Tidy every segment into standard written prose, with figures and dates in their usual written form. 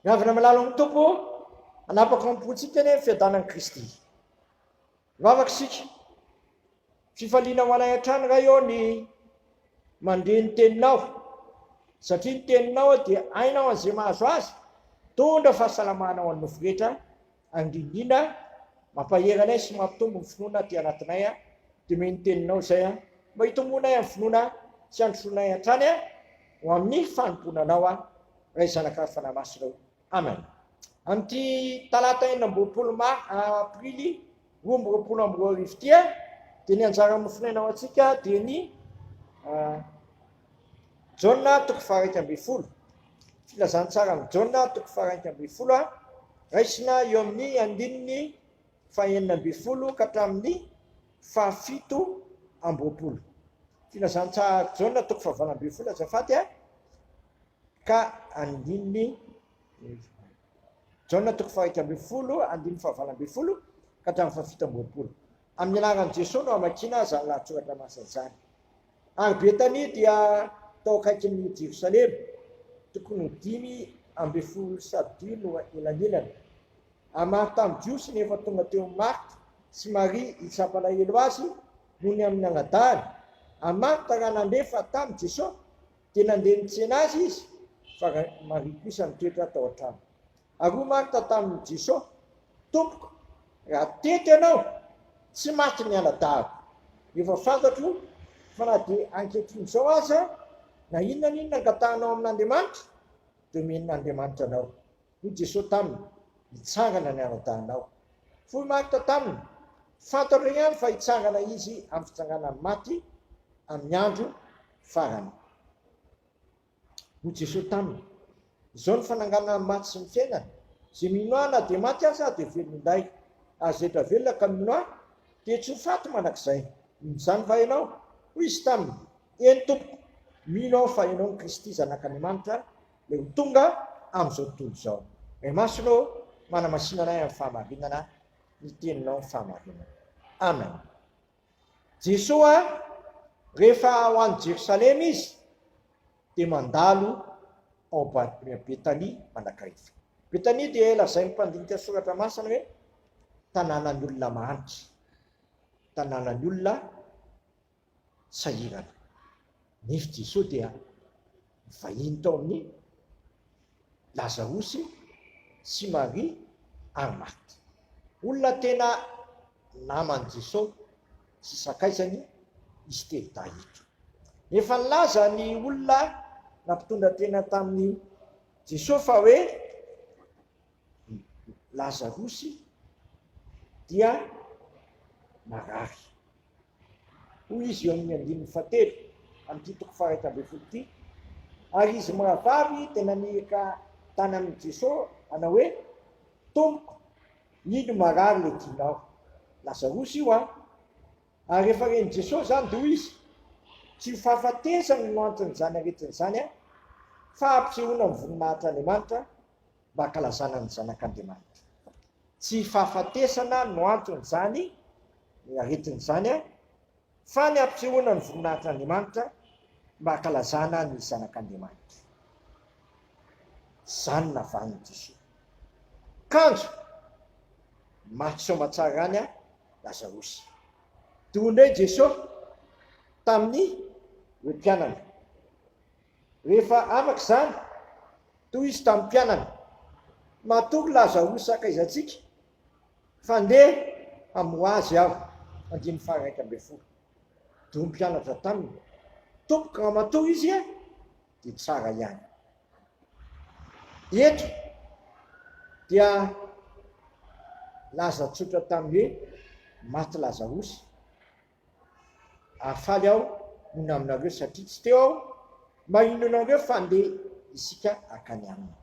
Miavona malala amin'ny Tompo, hanapaka ao am-pontsika anie ny fiadanan'i Kristy. Mivavaka isika. Fifaliana ho anay hatrany Ray ô ny mandre ny teninao, satria ny teninao dia aina ho an'izay mahazo azy, mitondra fahasalamana ho an'ny nofo rehetra, ary indrindra indrindra mampahery anay sy mampitombo ny finoana aty anatinay, dia omeo ny teninao izay mba hitomboanay amin'ny finoana sy handrosoanay hatrany ho amin'ny fanompoana anao. Ray Zanaka ary Fanahy Masina ô. Amen. Amin'ity talata 26 ma aprily 2022 ity dia ny anjara mofonaina ho antsika dia ny Jaona toko faha-11. Filazantsara amin'i Jaona toko faha-11 raisina eo amin'ny andininy faha-16 ka hatramin'ny faha-27. Filazantsara Jaona toko faha-18 azafady a. Ka andininy Jaona toko faha-11 andininy faha-18 ka hatramin'ny faha-27. Amin'ny anaran'i Jesoa no hamakiana izany lahatsoratra masina izany. Ary Betania dia tao akaikin'i Jerosalema, tokony ho 15 sadia no elanelany. Ary maro tamin'ny Jiosy no efa tonga teo amin'i Marta sy Maria hitsapa alahelo azy noho ny amin'ny anadahiny. Ary Marta raha nandeha fa tamin'i Jesoa, Dia nandeha nitsena azy izy, fa Maria kosa nitoetra tao an-trano. Ary hoy Marta tamin'i Jeso, Tompoko, raha teto ianao, tsy maty ny anadahiko. Efa fantatro fa na dia ankehitriny izao aza, na inona na inona angatahanao amin'Andriamanitra, dia omen'Andriamanitra anao. Hoy Jeso taminy, Hitsangana ny anadahinao. Hoy Marta taminy, Fantatro ihany fa hitsangana izy amin'ny fitsanganan'ny maty amin'ny andro farany. Hoy Jeso taminy, Izao no fananganana ny maty sy ny fiainana, izay mino Ahy na dia maty aza dia velona indray, ary izay rehetra velona ka mino Ahy dia tsy ho faty mandrakizay. Mino izany va ianao? Hoy Izy taminy, Eny Tompoko, mino aho fa Ianao no Kristy Zanak'Andriamanitra, Ilay ho tonga amin'izao tontolo izao. Ray Masina ô, manamasina anay amin'ny fahamarinana, ny Teninao ny fahamarinana. Amen. Jesoa, rehefa ho any Jerosalema Izy, dia mandalo ao Betania mandrakariva. Betania dia lazain'ny mpandinika soratra masina hoe tanànan'ny olona mahantra, tanànan'ny olona sahirana. Nefa Jesoa dia nivahiny tao amin'i Lazarosy sy Maria ary Marta. Olona tena naman'i Jesoa sy sakaizany izy telo dahy ito. Efa nilaza ny olona nampitondra tena tamin'i Jesoa fa hoe Lazarosy dia marary. Hoy izy eo amin'ny andininy fahatelo amin'ity toko faha-11 ity, Ary izy mirahavavy dia naniraka tany amin'i Jesoa hanao hoe, Tompoko, iny marary ilay tianao. Lazarosy io an! Ary rehefa ren'i Jesoa izany dia hoy izy, Tsy ho fahafatesana no anton'izany aretina izany an, fa hampisehoana ny voninahitr'Andriamanitra mba hankalazana ny Zanak'Andriamanitra. Tsy fahafatesana no anton'izany aretina izany fa ny hampisehoana ny voninahitr'Andriamanitra mba hankalazana ny Zanak'Andriamanitra. Izany navalin'i Jesoa. Kanjo, maty soamatsara ihany Lazarosy. Dia hoy indray Jesoa tamin'ny ireo mpianany, Rehefa afaka izany, toy izy tamin'ny mpianany, Matory Lazarosy sakaizantsika, fa ndeha hamoha azy aho. Andininy faha-11. Dia hoy ny mpianatra taminy, Tompoko, raha matory izy, dia tsara ihany. Eto dia laza tsotra tamin'ny hoe maty Lazarosy. Ary faly aho noho ny aminareo satria tsy teo aho mba hinoanareo fa andeha isika hankany aminy.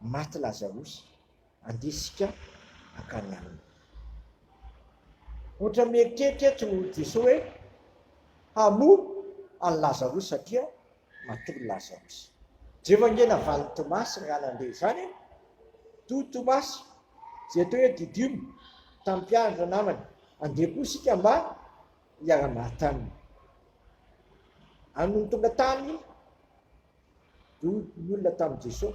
Maty Lazarosy, andeha isika hankany aminy. Ohatra mieritreritra eto Jesoa hoe hamoa an'i Lazarosy satria matory Lazarosy. Jereo ange navalin'i Tomasy raha nandre izany e! Toy Tomasy, izay atao hoe Didyme, tamin'ny mpianatra namany, Andeha koa isika mba hiara-maty aminy. Ary nony tonga tany, dia hoy ny olona tamin'i Jesoa.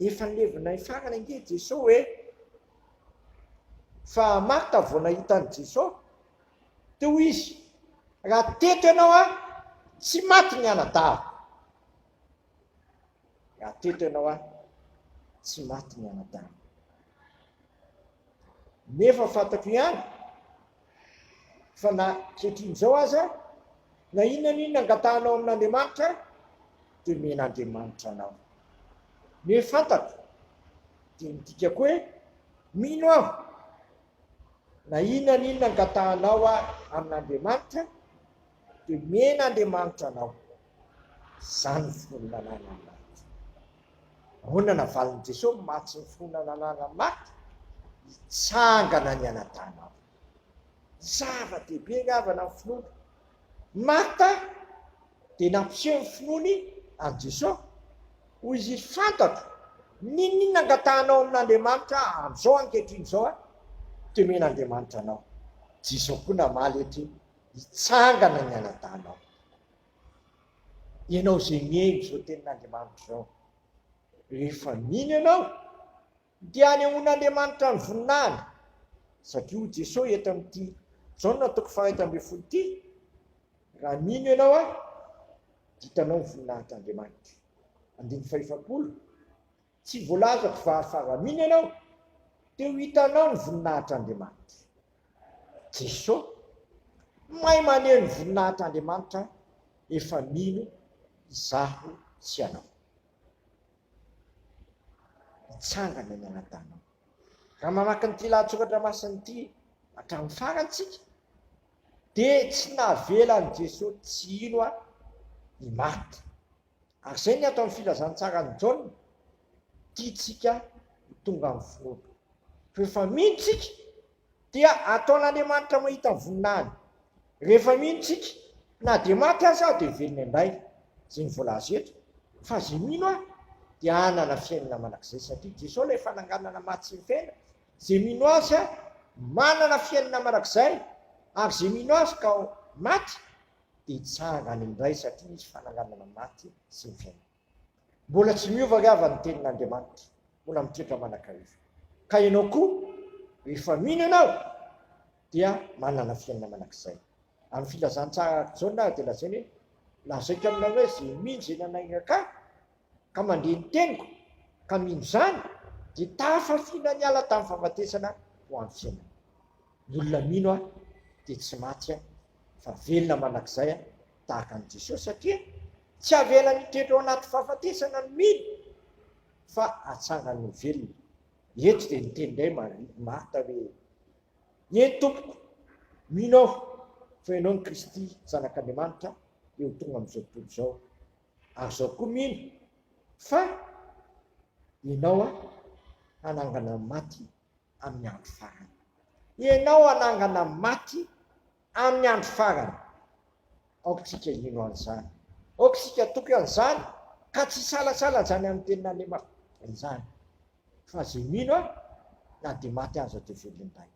Efa nilevina farany ange Jesoa e! Fa Marta vao nahita an'i Jesoa, dia hoy izy, Raha teto ianao aho, tsy maty ny anadahiko. Raha teto ianao aho, tsy maty ny anadahiko. Nefa fantako ihany fa na ankehitriny izao aza, na inona na inona angatahanao amin'Andriamanitra, dia omen'Andriamanitra anao. Ny hoe fantako dia midika koa hoe mino aho. Na inona na inona angatahanao amin'Andriamanitra, dia omen'Andriamanitra anao. Izany ny finoana nananan'i Marta. Ahoana navalin'i Jesosy maty ny finoana nananan'i Marta? Hitsangana ny anadahinao. Zava-dehibe ry havana ny finoana. Marta dia nampiseho ny finoany an'i Jesosy. Hoy izy, Fantatro, n'inon'inona angatahanao amin'Andriamanitra amin'izao ankehitriny izao, dia omen'Andriamanitra anao. Jesosy koa namaly eto, Hitsangana ny anadahinao. Ianao izay mihaino izao tenin'Andriamanitra izao, rehefa mino ianao, dia anehoan'Andriamanitra ny voninahiny, satria hoy Jesosy eto amin'ity Jaona toko faha-11 ity, raha mino ianao aho, dia hitanao ny voninahitr'Andriamanitra. Andininy fahefapolo, Tsy voalazako fa fa raha mino ianao, dia ho hitanao ny voninahitr'Andriamanitra. Jeso, mahay maneho ny voninahitr'Andriamanitra efa mino izaho sy ianao. Hitsangana ny anatanao. Raha mamaky an'ity lahatsoratra masina ity hatramin'ny farany tsika, dia tsy navela an'i Jesoa tsy hino i Marta. Ary izay ny ato amin'ny filazantsaran'i Jaona, tiantsika ho tonga amin'ny finoana. Rehefa mino tsika, dia ataon'Andriamanitra mahita ny voninahiny. Rehefa mino tsika, na dia maty aza aho dia velona indray, izay ny voalaza eto, fa izay mino ahy dia hanana fiainana mandrakizay, satria Jesoa ilay fananganana maty sy ny fiainana, izay mino Azy manana fiainana mandrakizay, ary izay mino Azy ka maty dia hitsangana indray satria izy fananganana maty sy ny fiainana. Mbola tsy miova ry havana ny tenin'Andriamanitra, mbola mitoetra mandrakariva. Ka ianao koa, rehefa mino ianao, dia manana fiainana mandrakizay. Amin'ny filazantsara araka Jaona ary dia lazainy hoe, lazaiko aminareo izay mino izay nanairaka ahy, ka mandre ny teniko, ka mino izany, dia tafafina niala tamin'ny fahafatesana ho amin'ny fiainana. Ny olona mino ahy dia tsy maty fa velona mandrakizay tahaka an'i Jesosy satria tsy avelany hitoetra ao anaty fahafatesana ny mino fa atsangany ho velona. Eto dia niteny indray Marta hoe, Eny Tompoko, mino aho fa Ianao no Kristy Zanak'Andriamanitra eo tonga amin'izao tontolo izao. Ary izaho koa mino fa Ianao hanangana ny maty amin'ny andro farany. Ianao hanangana ny maty amin'ny andro farany. Aoka isika hino an'izany. Aoka isika hatoky an'izany ka tsy hisalasala izany amin'ny tenin'Andriamanitra izany. Fa izay mino ahy, na dia maty aza dia velona indray.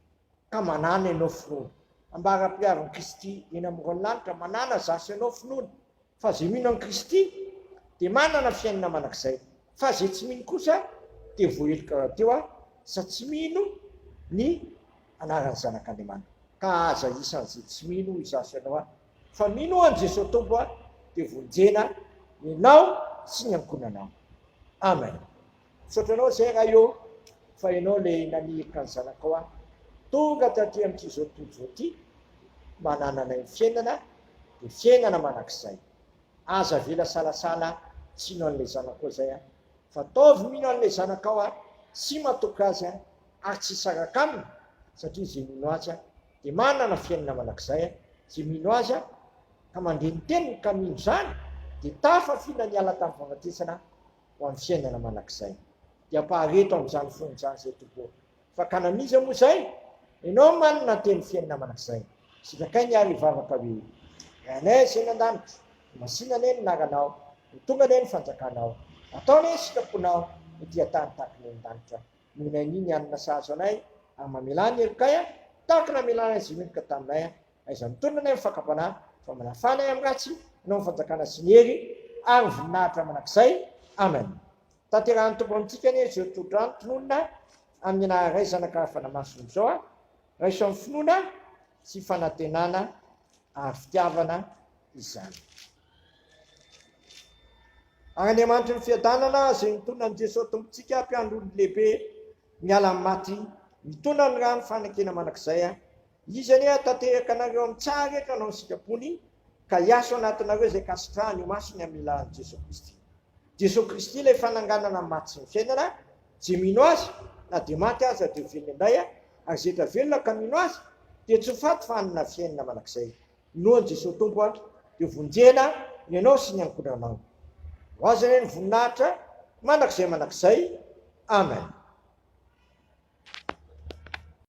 Ka manàna ianao finoana. Ambara-piavin'i Kristy eny amoron'ny lanitra, manàna izaho sy ianao finoana. Fa izay mino an'i Kristy dia manana fiainana mandrakizay, fa izay tsy mino kosa dia voaheloka rahateo sa tsy mino ny anaran'ny Zanak'Andriamanitra. Ka aza isan'izay tsy mino izaho sy ianao fa minoa an'i Jesoa Tompo dia vonjena ianao sy ny ankohonanao. Amen. Misaotra anao izay Ray ô fa ianao ilay naniraka ny zanakao ahy tonga taty amin'ity izao tontolo izao ity mba hanananay ny fiainana dia fiainana mandrakizay. Aza avela salasala tsy hino an'ilay zanakao izay aho fa ataovy mino an'ilay zanakao aho sy matoky azy aho ary tsy hisaraka aminy satria izay mino azy aho dia manana fiainana mandrakizay aho izay mino azy aho ka mandre ny teniny ka mino izany dia tafafina niala tamin'ny fahafatesana ho amin'ny fiainana mandrakizay. Dia ampahareto amin'izany fony izany izay Tompo ô. Fakana an'iza moa izay? Ianao manana teny fiainana mandrakizay. Sitrakainy ary hivavaka hoe, Ray anay izay any an-danitra, ho masina anie ny anaranao, ho tonga anie ny fanjakanao, atao anie ny sitraponao ety an-tany tahaka ny any an-danitra. Nomenay anio ny hanina sahaza anay, ary mamelà ny helokay tahaka ny namelanay izay meloka taminay, Aiza mitonona anay amin'ny fakam-panahy, fa manafà anay amin'ny ratsy, Anao ny fanjakana sy ny hery ary ny voninahitra mandrakizay. Amen. Tanterahan'ny Tompo amintsika anie izao tsodrano tononina amin'ny anaran'ny Ray, Zanaka ary Fanahy Masina izao. Raiso amin'ny finoana sy fanantenana ary fitiavana izany. Ary Andriamanitry ny fiadanana izay nitondra an'i Jesoa Tompontsika mpiandry ondry lehibe miala amin'ny maty, mitondra ny rano fanekena mandrakizay, Izy anie hahatanteraka anareo amin'ny tsara rehetra hanao ny sitrapony, ka hiasa ao anatinareo izay ankasitrahany ho masiny amin'ny alalan'i Jesoa Kristy. Jesoa Kristy ilay fananganana ny maty sy ny fiainana, izay mino Azy, na dia maty aza dia ho velona indray, ary izay efa velona ka mino Azy, dia tsy ho faty fa hanana fiainana mandrakizay. Minoa an'i Jesoa Tompo aho, dia vonjena ny anao sy ny ankohonanao. Ho Azy anie ny voninahitra mandrakizay mandrakizay. Amen.